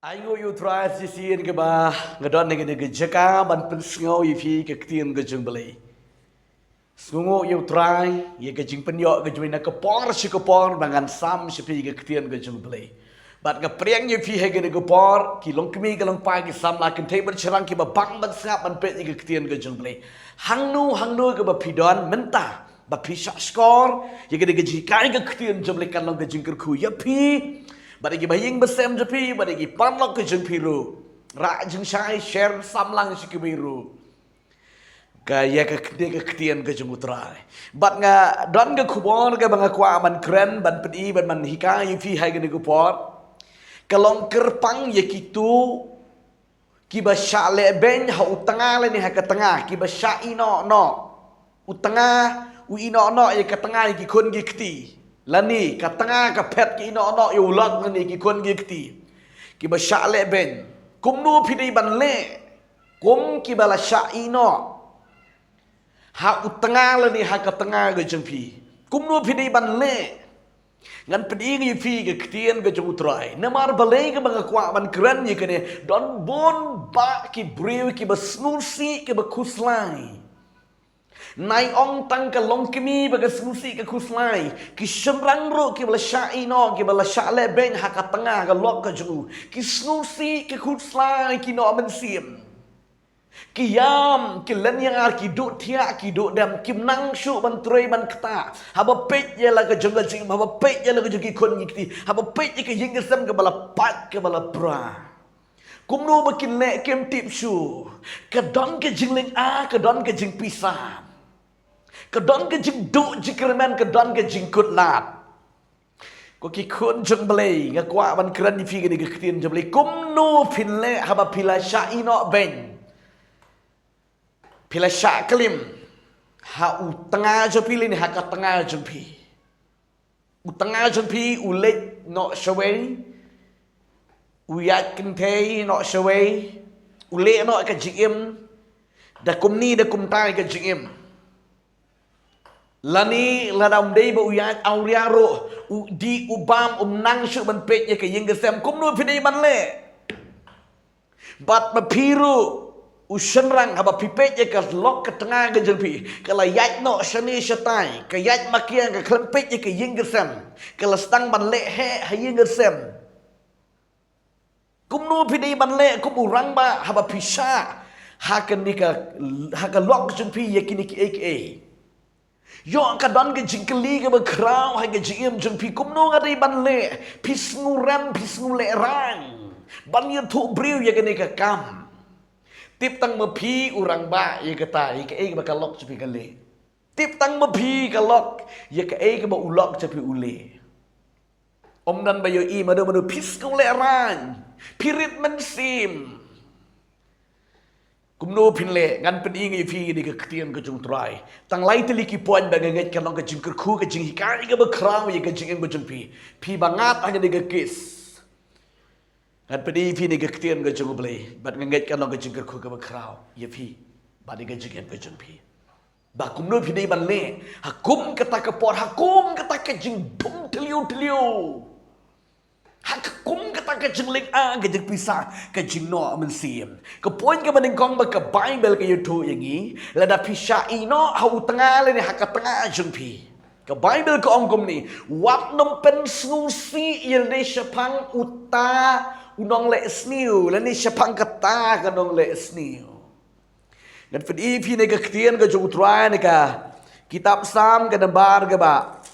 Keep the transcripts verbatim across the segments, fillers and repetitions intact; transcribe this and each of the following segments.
Ai nguh ïa u Trai shisien kaba nga don ha kane ka jaka ban pynsngew ïa phi ka ktien ka jong U Blei. Sngewnguh ïa u Trai ïa ka jingpynïoh ka jong me na ka por sha ka por ba ngan sam sha phi ka ktien ka jong U Blei. Bad nga pdiang ïa phi ha kane ka por, ki longkmie ki longpa, ki samla, kynthei bad shynrang kiba bang ban sngap ban peit ïa ka ktien ka jong U Blei. Hangno hangno kaba phi don mynta, ba phi shah shkor ïa kane ka jinghikai ka ktien jong U Blei, kan long ka jingkyrkhu ïa phi bad ïa kiba ïing ba sem jong phi bad ïa ki paralok ka jong phi ruh. Rah jingshai, share, samlang sha kiwei ruh. Ka ïa ka ktien, ka ktien ka jong U Trai. Bad nga don ka khubor kaba nga kwah ban kren, ban pyni, ban, ban hikai ïa phi ha kane ka por. Ka long kyrpang ïa kito kiba shah leh beiñ ha u tnga lane ha ka tnga, kiba shah ïehnoh noh. U tnga u ïehnoh noh ïa ka tnga ïa ki khun ki kti, lane ka tnga ka phet ka ïehnoh noh ïa u lok lane ki khun ki kti. Kiba shah leh beiñ. Kumno phi dei ban leh kum kiba la shah ïehnoh ha u tnga lane ha ka tnga ka jong phi? Kumno phi dei ban leh? Ngan pyni ïa phi ka ktien ka jong U Trai. Namar balei kaba nga kwah ban kren ïa kane? Don bun bah ki briew kiba sngewsih, kiba khuslai. Nai ong tang ka longkmie ba ka sngewsih, ka khuslai. Ki shynrang ruh kiba la shah ïehnoh, kiba la shah leh beiñ ha ka tnga, ka lok ka jong u, ki sngewsih, ki khuslai, ki noh mynsiem. Ki ïam, ki lyniar, ki duh thiah, ki duh dem, kim nang shuh ban trei ban ktah. Haba peit ïa la ka jong ka jingim, haba peit ïa la ka jong ki khun ki kti, haba peit ïa ka ïing ka sem kaba la pait, kaba la pra. Kumno ba kin leh kim tip shuh. Ka don ka jingleh ah, ka don ka jingpisa. Ka don ka jingduh jingkyrmen, ka don ka jingkut lad. Ko ki khun jong U Blei, nga kwah ban kren ïa phi kane ka ktien jong U Blei. Kumno phin leh haba phi la shah ïehnoh beiñ, phi la shah klim ha u tnga jong phi lane ha ka tnga jong phi? U tnga jong phi u leit noh shawei, u ïaid kynthei noh shawei, u leh noh ka jingim da kumne da kumtai ka jingim. Lane lada um dei ba u ïaid awria ruh, u dih u bam, um nang shuh ban peit ïa ka ïing ka sem. Kumno phi dei ban leh? Bad ma phi ruh u shynrang, haba phi peit ïa ka lok ka tnga ka jong phi, ka la ïaid noh shane shatai, ka ïaid makiang, ka khlem peit ïa ka ïing ka sem, ka la sdang ban leh heh ha ïing ka sem. Kumno phi dei ban leh kum u rangbah haba phi shah ha kane ka, ha ka lok jong phi ïa kine kiei kiei? Ïoh ka don ka jingkylli kaba khraw ha ka jingim jong phi, kumno nga dei ban leh? Phi sngewrem, phi sngewlehraiñ ban ïathuh briew ïa kane ka kam. Tip tang ma phi u rangbah ïa kata, ïa kaei kaba ka lok jong phi ka leh. Tip tang ma phi ka lok ïa kaei kaba u lok jong phi u leh. Ym don ba ïohi mano mano, phi sngewlehraiñ, phi rit mynsiem. Kumno phin leh? Ngan pyni ïa phi ïa kane ka ktien ka jong U Trai. Tang lai tylli ki point ba nga ngeit kan long ka jingkyrkhu, ka jinghikai kaba khraw ïa ka jingim ka jong phi. Phi ba ngat ha kane ka case, ngan pyni ïa phi ïa kane ka ktien ka jong U Blei, bad nga ngeit kan long ka jingkyrkhu kaba khraw ïa phi bad ïa ka jingim ka jong phi. Ba kumno phi dei ban leh ha kum kata ka por, ha kum kata ka jingdum thliew thliew, ha ka kum kata ka jingleh ah, ka jingpisa, ka jingnoh mynsiem. Ka point kaba nyngkong ba ka Baibl ka ïathuh ïa ngi, lada phi shah ïehnoh ha u tnga lane ha ka tnga jong phi, ka Baibl ka ong kumne: Wat nym pynsngewsih ïa lade shaphang uta u nongleh sniew lane shaphang kata ka nongleh sniew. Ngan pyni ïa phi ïa kane ka ktien ka jong U Trai na ka kitab Salm, ka nambar kaba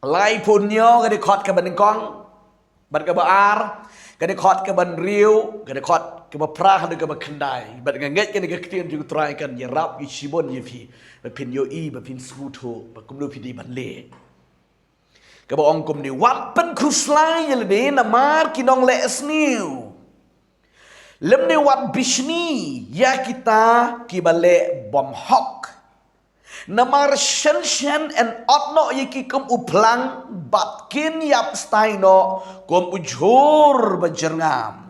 laiphew hynñiew, ka dkhot kaba nyngkong bad kaba ar, ka dkhot kaba hynriew, ka dkhot kaba phra haduh kaba khyndai. Bad nga ngeit kane ka ktien jong U Trai kan ïarap ïa shibun ïa phi, ba phin ïohi, ba phin sngewthuh ba kumno phi dei ban leh. Kaba ong kumne: Wat pynkhuslai ïa lade namar ki nongleh sniew, lymne wat bishni ïa kita kiba leh bymhok. Namar shen shen yn ot noh ïa ki kum u phlang, bad kin ïap stai noh kum u jhur ba jyrngam.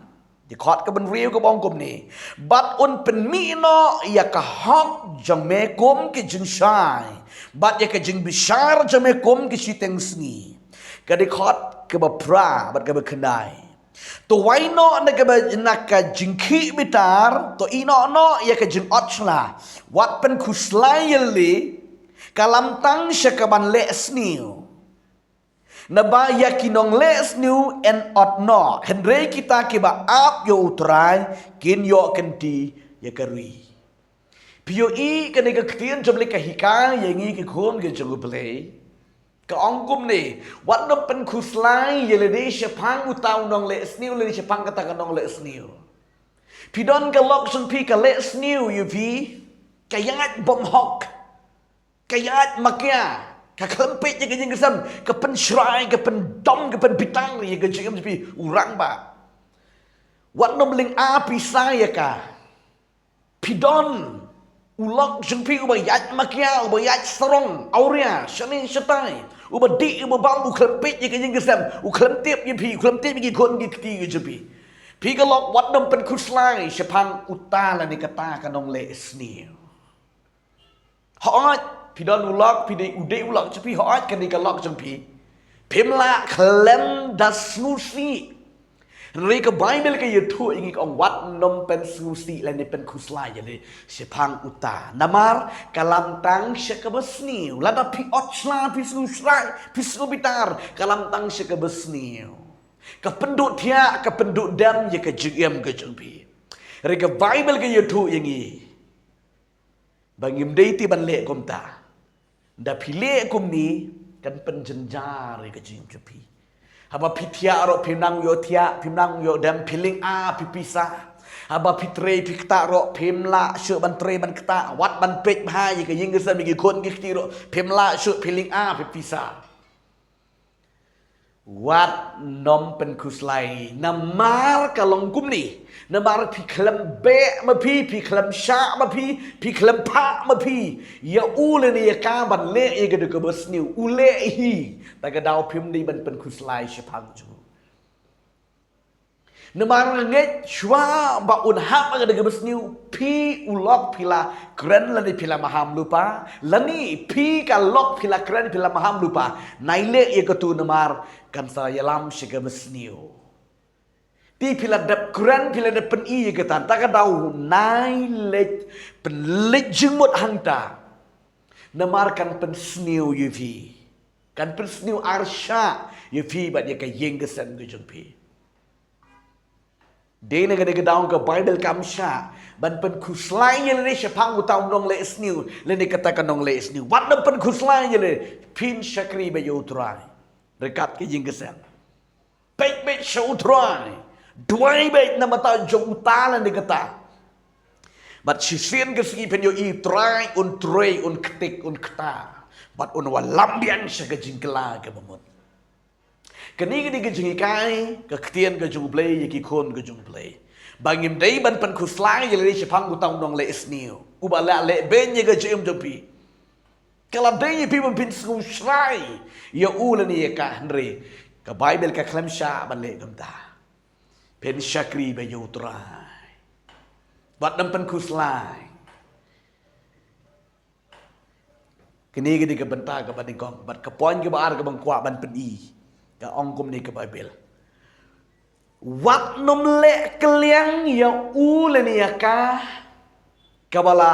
Dkhot kaba hynriew kaba ong kumne: Bad un pynmih noh ïa ka hok jong me kum ka jingshai, bad ïa ka jingbishar jong me kum ka shiteng sngi. Ka dkhot kaba phra bad kaba khyndai: To wai noh na kaba na ka jingkhih bitar, to ïehnoh noh ïa ka jingot shla. Wat pynkhuslai ïa lade, ka lam tang sha kaban leh sniew. Naba ïa ki nongleh sniew yn ot noh, hynrei kita kiba ap ïa U Trai kin ïoh kynti ïa ka ri. Phi ïohi kane ka ktien jong U Blei ka hikai ïa ngi ki khun ki jong U Blei. Ka ong kumne, wat nym pynkhuslai ïa lade shaphang uta u nongleh sniew, lade shaphang kata ka nongleh sniew. Phi don ka lok jong phi ka leh sniew ïa phi, ka ïaid bymhok, ka ïaid makia, ka khlem peit ïa ka jingkyrmen, ka pynshrai, ka pyndom, ka pynbitar ïa ka jingim jong phi, u rangbah. Wat nym lynga pisa ïa ka. Phi don u lok jong phi uba ïaid makia, uba ïaid sarong, awria, shane shatai, uba dih, uba bam, u khlem peit ïa ka jingkyrmen, u khlem tip ïa phi, u khlem tip ïa ki khun ki kti ki jong phi. Phi ka lok wat nym pynkhuslai shaphang uta lane kata ka nongleh sniew. Hooid, phi don u lok, phi dei u dei u lok jong phi, hooid kane ka lok jong phi. Phim lah khlem da sngewsih. Hynrei ka Baibl ka ïathuh ïa ngi ka ong wat nym pynsngewsih lane pynkhuslai ïa lade shaphang uta. Namar ka lam tang sha kaba sniew. Lada phi ot shla, phi sngewsih, phi sngewbitar, ka lam tang sha kaba sniew. Ka pynduh thiah, ka pynduh dem ïa ka jingim ka jong phi. Hynrei ka Baibl ka ïathuh ïa ngi ba ngim dei te ban leh kumta. Da phi leh kumne kan pynjynjar ïa ka jingim jong phi. Haba phi thiah ruh phim nang ïoh thiah, phim nang ïoh dem, phi lynga phi pisa. Haba phi trei phi ktah ruh phim lah shuh ban trei ban ktah, wat ban peit bha ïa ka jingkyrmen ïa ki khun ki kti ruh phim lah shuh, phi lynga phi pisa. Wat nym pynkhuslai, namar ka long kumne, namar phi khlem beh ma phi, phi khlem shah ma phi, phi khlem phah ma phi ïa u lane ïa ka ban leh ïa ka dei kaba sniew, u leh hi. Ta ka daw phim dei ban pynkhuslai shaphang jong u. Namar ngeit shuwa ba un hap ha ka dei kaba sniew, phi u lok phi la kren lane phi la maham lypa, lane phi ka lok phi la kren phi la maham lypa. Nai leh ïa katu namar kan sa ïalam sha kaba sniew. Te phi la dep kren, phi la dep pyni ïa kata, ta ka daw nai leit pynleit jingmut hangta. Namar kan pynsniew ïa phi. Kan pynsniew arshah ïa phi bad ïa ka ïing ka sem ka jong phi. Dei na ka dei ka daw ka Baibl kam shah ban pynkhuslai ïa lade shaphang uta u nongleh sniew lane kata ka nongleh sniew. Wat nym pynkhuslai ïa lade, phin shakri beit ïa U Trai. Ryngkat ka ïing ka sem. Peit beit sha U Trai. Duwai beit na bynta jong uta lane kata. Bad shisien ka sngi phin ïohi U Trai un trei, un ktik, un kta. Bad un wallam biang sha ka jingkylla kaba mut. Kane ka dei ka jinghikai ka ktien ka jong U Blei ïa ki khun ka jong U Blei. Ba ngim dei ban pynkhuslai ïa lade shaphang uta u nongleh sniew uba la leh beiñ ïa ka jingim jong phi. Ka la dei ïa phi ban pynsngewsih ïa u lane ïa ka, hynrei ka Baibl ka khlem shah ban leh kumta. Phin shakri beit ïa U Trai. Wat nym pynkhuslai. Kane ka dei ka bynta kaba nyngkong, bad ka point kaba ar kaba nga kwah ban pyni. Ka ong kumne ka Baibl. Wat nym leh kylliang ïa u lane ïa ka kaba la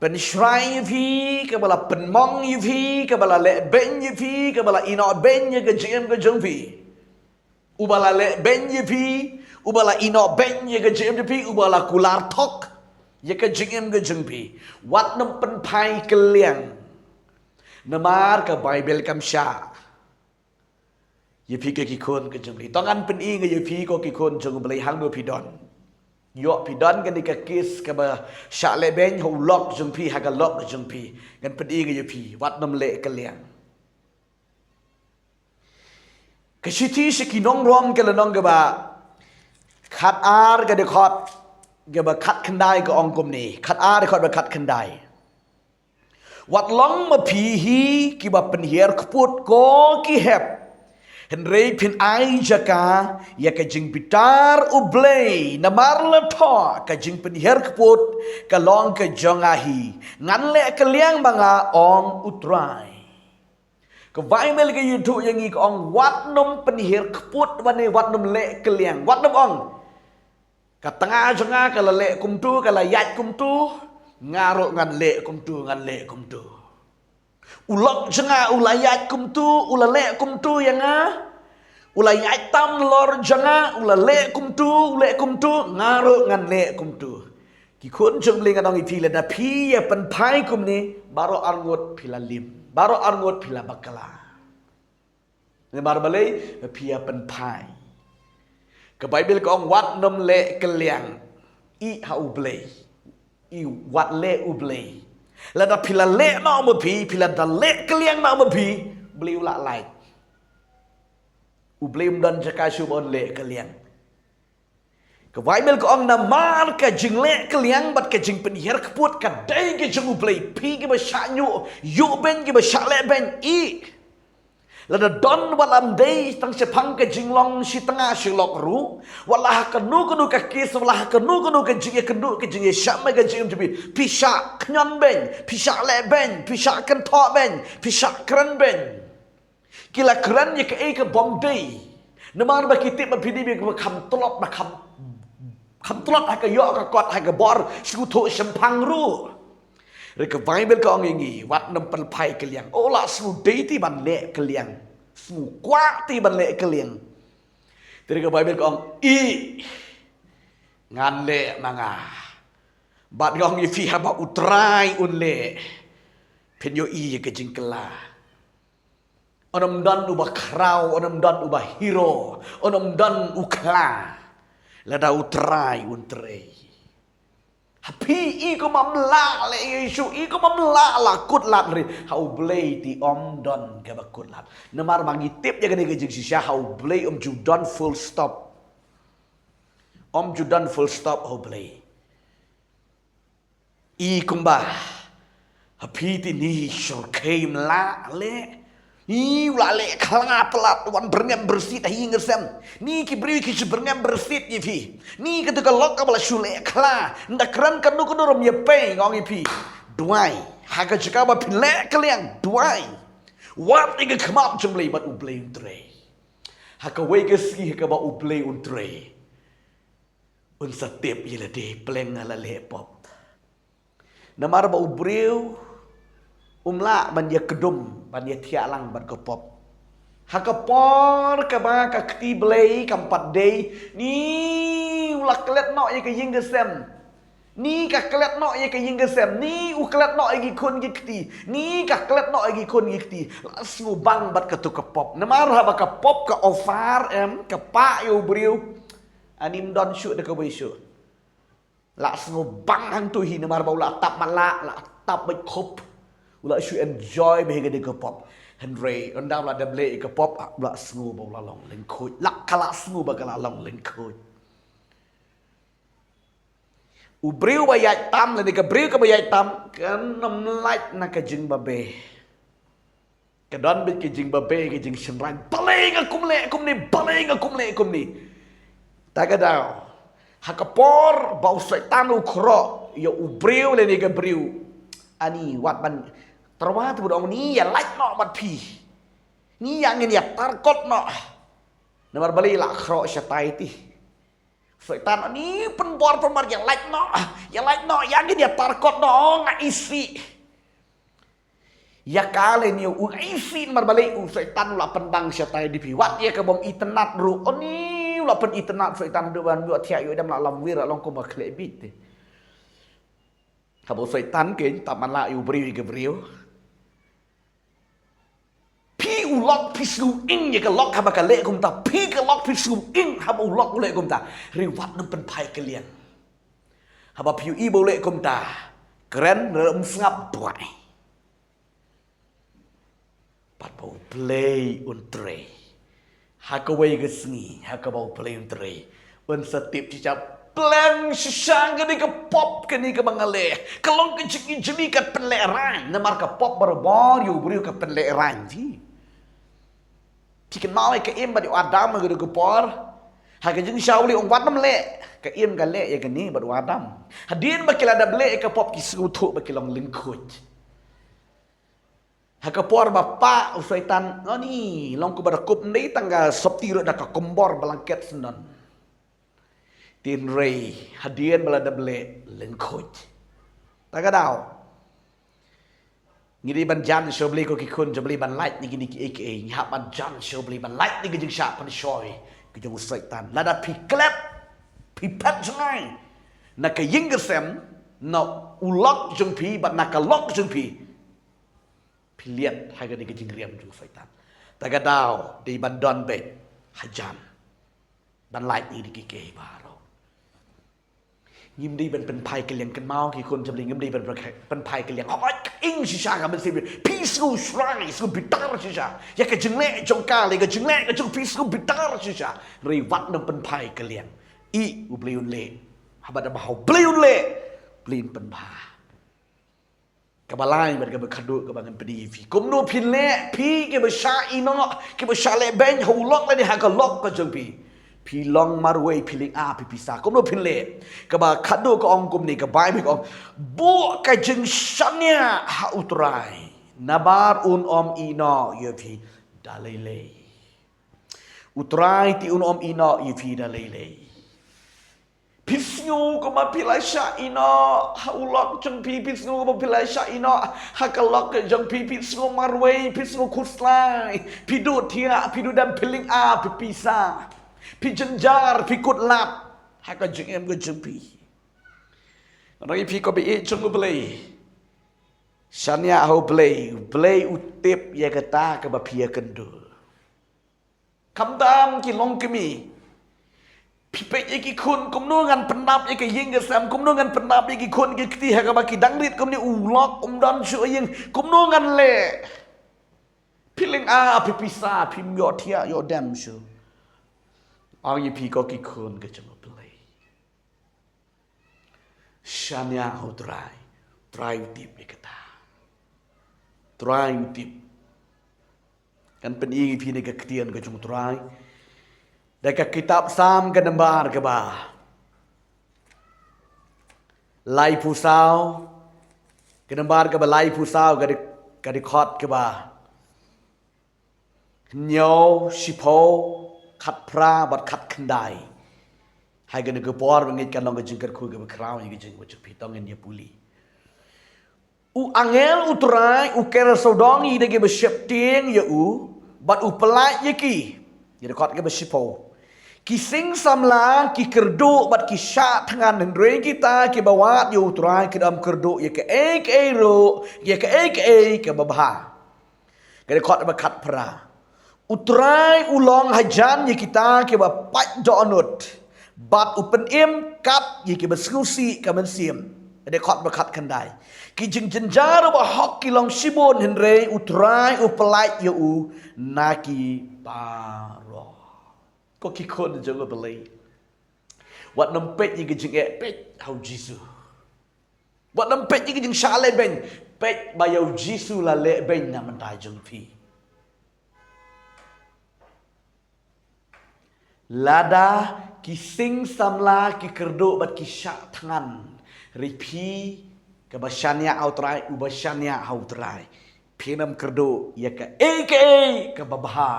pynshrai ïa phi, kaba la pynmong ïa phi, kaba la leh beiñ ïa phi, kaba la ïehnoh beiñ ïa ka jingim ka jong phi. Uba la leh beiñ ïa phi, uba la ïehnoh beiñ ïa ka jingim jong phi, uba la kular thok ïa ka jingim ka jong phi. Wat nym pynphai kylliang. Namar ka Baibl kam shah ïa phi ko ki khun ka jong U Blei. To ngan pyni nga ïa phi ko ki khun jong U Blei hangno phi don. Ïoh phi don kane ka case kaba shah leh beiñ ha u lok jong phi, ha ka lok jong phi. Ngan pyni nga ïa phi, wat nym leh kylliang. Ka shithi sha ki nong Rom ka lynnong kaba khatar, ka dkhot kaba khatkhyndai ka ong kumne, khatar, dkhot ba khatkhyndai. Wat long ma phi hi kiba pynhiar kput ko ki hep, hynrei phin ai jaka ïa ka jingbitar U Blei, namar la thoh, ka jingpynhiar kput ka long ka jong nga hi, ngan leh kylliang ma nga, ong U Trai. Ka Baibl ka ïathuh ïa ngi ka ong, wat nym pynhiar kput, wat ne wat nym leh kylliang. Wat nym ong, ka tnga jong nga ka la leh kumtu, ka la ïaid kumtu, nga ruh ngan leh kumtu, ngan leh kumtu. U lok jong nga u la ïaid kumtu, u la leh kumtu ïa nga. U la ïaid tam lor jong nga, u la leh kumtu, u leh kumtu, nga ruh ngan leh kumtu. Ki khun jong U Blei, ngan ong ïa phi, lada phi ïa pynphai kumne, baroh arngut phi la lim, baroh arngut phi la bakla. Namar balei? Phi ïa pynphai. Ka Baibl ka ong, wat nym leh kylliang. Ïeh ha U Blei. Ïeh, wat leh U Blei. Lada phi la leh noh ma phi, phi la da leh kylliang noh ma phi, U Blei u la lait. U Blei um don jaka shuh ban leh kylliang. Ka Baibl ka ong, namar ka jingleh kylliang bad ka jingpynhiar kput ka dei ka jong U Blei. Phi kiba shah ñiuh, ïuh beiñ, kiba shah leh beiñ, ïeh. Lada don wat lam dei tang shaphang ka jinglong shi tnga shi lok ruh, wat la ha kano kano ka case, wat la ha kano kano ka jingïakynduh, ka jingïashah, ka jingïakynduh, phi shah kñion beiñ, phi shah leh beiñ, phi shah kynthoh beiñ, phi shah kren beiñ. Ki la kren ïa kaei ka bym dei. Namar ba ki tip ba phi dei ba kham tlot, ba kham, kham tlot ha ka ïoh ka kot, ha ka bor sngewthuh shemphang ruh. Hynrei ka Baibl ka ong ïa ngi, wat nym pynphai kylliang. Oh, la sngew dei te ban leh kylliang. Sngew kwah te ban leh kylliang. Te hynrei ka Baibl ka ong, ïeh, ngan leh ma nga. Bad nga ong ïa phi, haba U Trai un leh, phin ïohi ïa ka jingkylla. Un ym don uba khraw, un ym don uba hero, un ym don u khla, lada U Trai un trei. Ha phi, i kumba ym lah leh ïa Jisu, i kumba ym lah la kut lad, hynrei ha U Blei te ym don kaba kut lad. Namar ba ngi tip ïa kane ka jingshisha, ha U Blei ym ju don full stop. Ym ju don full stop ha U Blei. I kumba ha phi te, ni shyrkhei ym lah leh. Ni u la leh khla palat, wan byrngem byrsit ha ïing ha sem. Ni ki briew ki shu byrngem byrsit ïa phi. Ni katu ka lok kaba la shu leh khla. Ynda kren kano kano ruh ym ïapei, nga ong ïa phi, duwai. Ha ka jaka ba phin leh kylliang, duwai. Wat ïa ka khmat jong U Blei bad U Blei un trei. Ha kawei ka sngi ha kaba U Blei un trei, un sa tip ïa lade, pleng nga la leh pop. Namar ba u briew um lah ban ïakdum, ban ïathiah lang bad ka pop. Ha ka por kaba ka kti Blei kam pat dei, ni u la klet noh ïa ka ïing ka sem. Ni ka klet noh ïa ka ïing ka sem. Ni u klet noh ïa ki khun ki kti. Ni ka klet noh ïa ki khun ki kti. La sngewbang bad katu ka pop. Namar haba ka pop ka offer, em, ka pah ïa u briew, ani ym don shuh da kawei shuh. La sngewbang hangtu hi, namar ba u la tap matlah, la tap beit khup. U la shu enjoy bha ïa kane ka pop. Hynrei ynda u la dep leh ïa ka pop, u la sngew ba u la long lyngkhuid. La, ka la sngew ba ka la long lyngkhuid. U briew ba ïaid tam lane ka briew kaba ïaid tam kan ym lait na ka jingbabe. Ka don beit ka jingbabe, ka jingshynrang. Balei nga kum leh kumne, balei nga kum leh kumne. Ta ka daw, ha ka por ba u Soitan u khroh ïa u briew lane ka briew, ani wat ban tyrwa te bad ong, ni ïa lait noh bad phi. Ni ïa ngin ïa tarkot noh. Namar balei? La khroh shatai te. Soitan ani pynbor pynbor, ïa lait noh, ïa lait noh, ïa ngin ïa tarkot noh, nga isih. Ïa ka leh ni u isih, namar balei? U Soitan u la pyndang shatai da phi. Wat ïa ka bym itynnad ruh, ani u la pynitynnad Soitan haduh ban ïoh thiah ïoh dem, la lamwir, la long kum ka khleh bit te. Haba u Soitan keiñ tap matlah ïa u briew ïa ka briew. Phi u lok phi sngew ing ïa ka lok haba ka leh kumta. Phi ka lok phi sngew ing haba u lok u leh kumta. Hynrei wat nym pynphai kylliang. Haba phi ïohi ba u leh kumta, kren, ym sngap, duwai. Bad ba U Blei un trei. Ha kawei ka sngi ha kaba U Blei un trei, un sa tip shisha, pleng shisha, kane ka pop kane kaba nga leh ka long ka jingijli, ka pynlehraiñ. Namar ka pop barabor ïa u briew ka pynlehraiñ. Phi, phi kynmaw ïa Kain bad ïa u Adam ha katu ka por? Ha ka jingshisha U Blei u ong wat nym leh. Kain ka leh ïa kane bad u Adam. Hadien ba ki la dep leh ïa ka pop ki sngewthuh ba ki long lyngkhuid. Ha ka por ba pah u Soitan, ngi long kumba da kup, ym dei tang ka sopti ruh, da ka kombor blanket syndon. Hynrei hadien ba la dep leh lyngkhuid. Ta ka daw ngi dei ban jan sha U Blei ko ki khun jong U Blei, ban lait na kine kiei kiei. Ngi hap ban jan sha U Blei, ban lait na ka jingshah pynshoi ka jong u Soitan. Lada phi klet, phi phet jngai na ka ïing ka sem, na u lok jong phi bad na ka lok jong phi, phi liat ha kane ka jingriam jong u Soitan. Ta ka daw dei ban don beit hajan, ban lait na kine kiei kiei baroh. Ngim dei ban pynphai kylliang, kynmaw ki khun jong U Blei, ngim dei ban pynphai kylliang. Hooid, ka ing shisha ka mynsiem, phi sngew shrai, sngew bitar shisha ïa ka jingleh jong ka, ïa ka jingleh ka jong phi, sngew bitar shisha. Hynrei wat nym pynphai kylliang. Ï, U Blei un leh. Haba da ba ha U Blei un leh, U Blei un pynbha. Kaba lai bad kaba khatduh kaba ngan pyni ïa phi. Kumno phin leh, phi kiba shah ïehnoh, kiba shah lehbeiñ ha u lok lane ha ka lok ka jong phi. Phi long marwei, phi lynga, phi pisa. Kumno phin leh? Kaba khatduh ka ong kumne, ka Baibl ka ong, buh ka jingshaniah ha U Trai, namar un ym ïehnoh ïa phi da lei lei. U Trai te un ym ïehnoh ïa phi da lei lei. Phi sngew kumba phi la shah ïehnoh ha u lok jong phi, phi sngew kumba phi la shah ïehnoh ha ka lok jong phi, phi sngew marwei, phi sngew khuslai, phi duh thiah, phi duh dem, phi lynga, phi pisa, phi jynjar, phi kut lad ha ka jingim ka jong phi. Ngan ong ïa phi ko ba ïeit jong U Blei, shaniah ha U Blei, U Blei u tip ïa kata kaba phi ïakynduh. Khamtam ki longkmie, phi peit ïa ki khun, kumno ngan pyndap ïa ka ïing ka sem, kumno ngan pyndap ïa ki khun ki kti ha kaba ki dang rit kumne, u lok um don shuh ïing, kumno ngan leh? Phi lynga, phi pisa, phim ïoh thiah ïoh dem shuh. Ong ïa phi ko ki khun ka jong U Blei, shaniah ha U Trai. U Trai u tip ïa kata. U Trai u tip. Ngan pyni ïa phi na ka ktien ka jong U Trai da ka kitab Salm, ka nambar kaba laiphew saw, ka nambar kaba laiphew saw, ka dei, ka dkhot kaba hynñiew, shiphew, khatphra bad khatkhyndai. Ha kane ka por ba ngeit kan long ka jingkyrkhu kaba khraw ïa ka jingim ka jong phi, to ngin ïa pule. U angel U Trai u ker sawdong ïa ki da kiba sheptieng ïa u, bad u pyllait ïa ki. Ïa ka dkhot kaba shiphew. Ki sing samla ki kyrduh bad ki shah thngan, hynrei kita kiba wad ïa U Trai kin ym kyrduh ïa kaei kaei ruh, ïa kaei kaei kaba bha. Ka dkhot ba khatphra. U Trai u long hajan ïa kita kiba pait dohnud, bad u pynim kat ïa kiba sngewsih ka mynsiem. Ka dkhot ba khatkhyndai. Ki jingjynjar u bahok ki long shibun, hynrei U Trai u pyllait ïa u na ki baroh. Ko ki khun jong U Blei, wat nym peit ïa ka jingeh, peit ha U Jisu. Wat nym peit ïa ka jingshah lehbeiñ, peit ba ïa U Jisu la lehbeiñ na bynta jong phi. Lada ki sing samla ki kyrduh bad ki shah thngan, hynrei phi kaba shaniah ha U Trai, uba shaniah ha U Trai, phin ym kyrduh ïa kaei kaei kaba bha.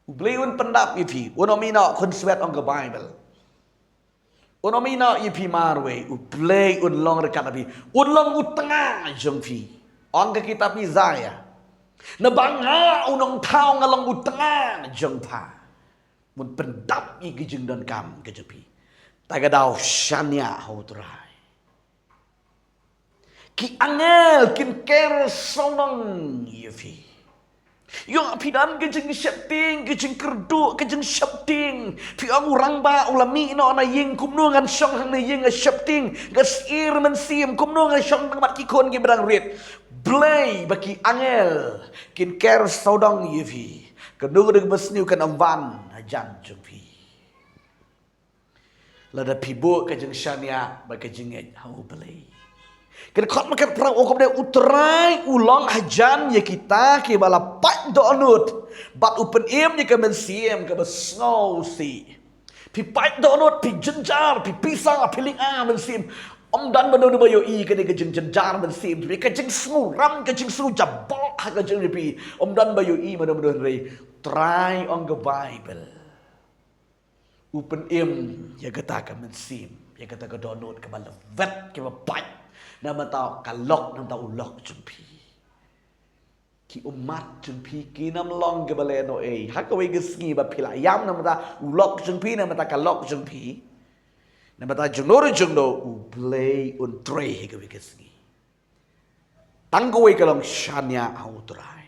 U Blei un pyndap ïa phi, un ym ïehnoh, khun swet, ong ka Baibl. Un ym ïehnoh ïa phi marwei, U Blei un long ryngkat bad phi. Un long u tnga jong phi. Ong ka kitab Isaïah, naba nga u nongthaw nga long u tnga jong pha. Un pyndap ïa ki jingdonkam ka jong phi. Ta ka daw shaniah ha U Trai. Ki angel kin ker sawdong ïa phi. Ïoh phi don ka jingsheptieng, ka jingkyrduh, ka jingsheptieng. Phi ong u rangbah u la mih noh na ïing, kumno ngan shong hangne ïing, nga sheptieng, nga sheptieng mynsiem, kumno ngan shong tang bad ki khun kiba dang rit. Blei ba ki angel kin ker sawdong ïa phi. Kano kano kaba sniew kan ym wan hajan jong phi. Lada phi buh ka jingshaniah bad ka jingngeit ha U Blei. Ka dkhot ba khatphra u ong kumne, U Trai u long hajan ïa kita kiba la pait dohnud, bad u pynim ïa ka mynsiem kaba sngewsih. Phi pait dohnud, phi jynjar, phi pisa, phi lynga mynsiem. Ym don mano mano ba ïohi kane ka jingjynjar mynsiem jong phi, ka jingsngewrem, ka jingsngewjabok ha ka jingim jong phi. Ym don ba ïohi mano mano, hynrei Trai ong ka Baibl, u pynim ïa kata ka mynsiem, ïa kata ka dohnud kaba lyndet, kaba pait, namar ta ka lok, namar ta u lok jong phi. Ki ummat jong phi kin ym long kiba leh noh ei ha kawei ka sngi ba phi la ïam namar ta u lok jong phi, namar ta ka lok jong phi. Namar ta jong no re jong no, U Blei un trei ha kawei ka sngi. Tang kawei ka long shaniah ha U Trai.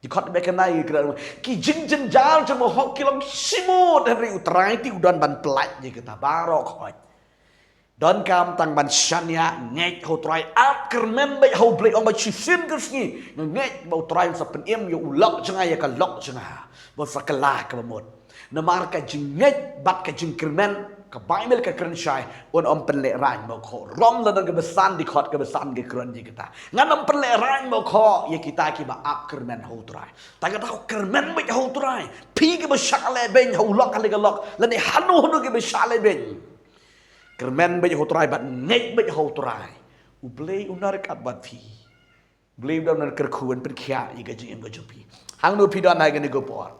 Dkhot ba kane ka kren, ki jingjynjar jong ma hok ki long shimut, hynrei U Trai te u don ban pynlait ïa kita baroh khoit. Donkam tang ban shaniah, ngeit ha U Trai, ap kyrmen beit ha U Blei, ong ba shisien ka sngi nga ngeit ba U Trai un sa pynim ïa u lok jong nga, ïa ka lok jong nga, ba un sa kylla kaba mut. Namar ka jingngeit bad ka jingkyrmen, ka Baibl ka kren shai, un ym pynlehraiñ ma u khoh. Rom lynnong kaba san, dkhot kaba san ka kren ïa kita, ngan ym pynlehraiñ ma u khoh ïa kita kiba ap kyrmen ha U Trai. Tang kata, kyrmen beit ha U Trai. Phi kaba shah lehbeiñ ha u lok ha kane ka lok, lane hano hano kaba shah lehbeiñ, kyrmen beit ha U Trai bad ngeit beit ha U Trai. U Blei u nang ryngkat bad phi. U Blei u don ban kyrkhu, ban pynkhiah ïa ka jingim ka jong phi. Hangno phi don ha kane ka por,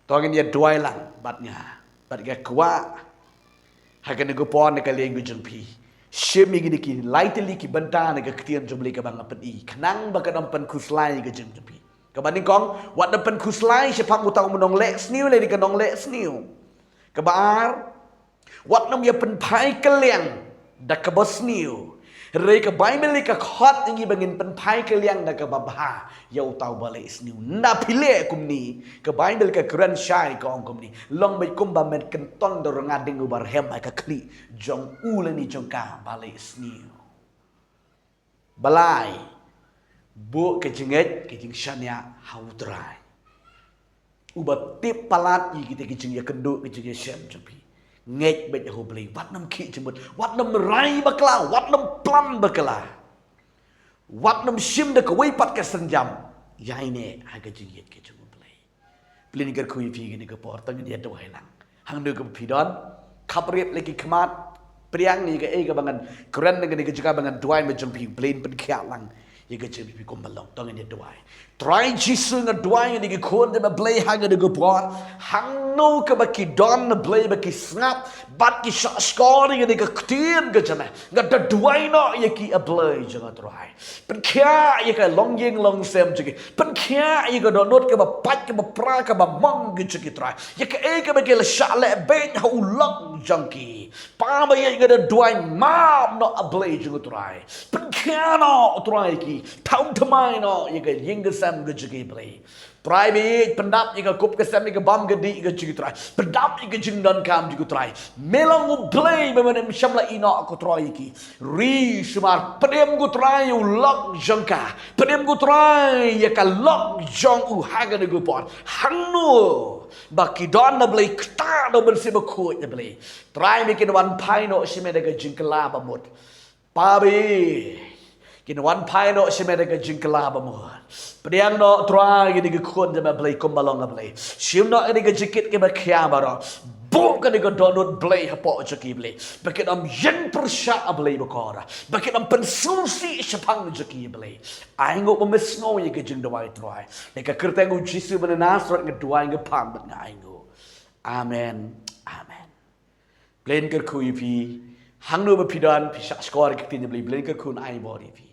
to ngin ïa duwai lang bad nga, bad nga kwah ha kane ka por, na ka liang ka jong phi, shim ïa kine ki lai tylli ki bynta na ka ktien jong U Blei kaba nga pyni, khnang ba kan ym pynkhuslai ïa ka jingim jong phi. Kaba nyngkong, wat nym pynkhuslai shaphang uta u nongleh sniew lane ka nongleh sniew. Kaba ar, wat nym ïa pynphai kylliang da kaba sniew. Hynrei ka Baibl ka khot ïa ngi ba ngin pynphai kylliang da kaba bha ïa uta uba leh sniew. Ynda phi leh kumne, ka Baibl ka kren shai, ka ong kumne, long beit kumba men kynton da u rnga ding uba rhem ha ka khlieh jong u lane jong ka ba leh sniew. Ba lai, buh ka jingngeit, ka jingshaniah ha U Trai, uba tip palat ïa kita ki jingïakynduh, ki jingïashem jong phi. Ngeit beit ha U Blei, wat nym khih jingmut, wat nym rai bakla, wat nym plan bakla, wat nym shim da kawei pat ka sienjam. Ïaineh ha ka jingngeit ka jong U Blei. Blei un kyrkhu ïa phi kane ka por, to ngin ïa duwai lang. Hangno kaba phi don, khapbrip la ki khmat, pdiang ïa kaei kaba ngan kren na kane ka jaka ba ngan duwai ma jong phi, Blei un pynkhiah lang ïa ka jingim phi kumba long. To ngin ïa duwai. Trai Jisu, nga duwai ïa kine ki khun jong me Blei ha kane ka por, hangno kaba ki don Blei ba ki sngap bad ki shahshkor ïa kane ka ktien ka jong me, nga da duwai noh ïa ki, A Blei jong nga Trai. Pynkhiah ïa ka longïing longsem jong ki. Pynkhiah ïa ka dohnud kaba pait, kaba pra, kaba mong ka jong ki Trai. Ïa kaei kaba ki la shah lehbeiñ ha u lok jong ki, Pa ba ïeit, nga da duwai, map noh A Blei jong nga Trai. Pynkhiah noh Trai ïa ki. Thaw thymmai noh ïa ka ïing ka sem ka jong ki Blei. Trai ba ïeit, pyndap ïa ka kup ka sem, ïa ka bam ka dih ka jong ki Trai. Pyndap ïa ka jingdonkam jong ki Trai. Me long U Blei ba men ym shym la ïehnoh ko Trai ïa ki. Ri sumar, pynim ko Trai ïa u lok jong ka. Pynim ko Trai ïa ka lok jong u ha kane ka por. Hangno ba ki don na Blei, ktah da U Mynsiem Bakhuid na Blei. Trai me kin wan phai noh sha me da ka jingkylla ba mut. Pa ba ïeit, kin wan phai noh sha me da ka jingkylla ba mut. Pdiang noh Trai ïa kine ki khun jong me Blei kumba long A Blei. Shim noh ïa kine ki jingkit kiba khia baroh. Buh kane ka dohnud Blei hapoh jong ki Blei, ba kin ym ïeng pyrshah A Blei bakor, ba kin ym pynsngewsih shaphang jong ki Blei. Ainguh ba me sngew ïa ka jingduwai Trai. Na ka kyrteng U Jisu ba na Nasareth nga duwai, nga pan bad nga ainguh. Amen. Amen. Blei un kyrkhu ïa phi. Hangno ba phi don, phi shahshkor ïa ka ktien jong Blei, Blei un kyrkhu, un ai bor ïa phi.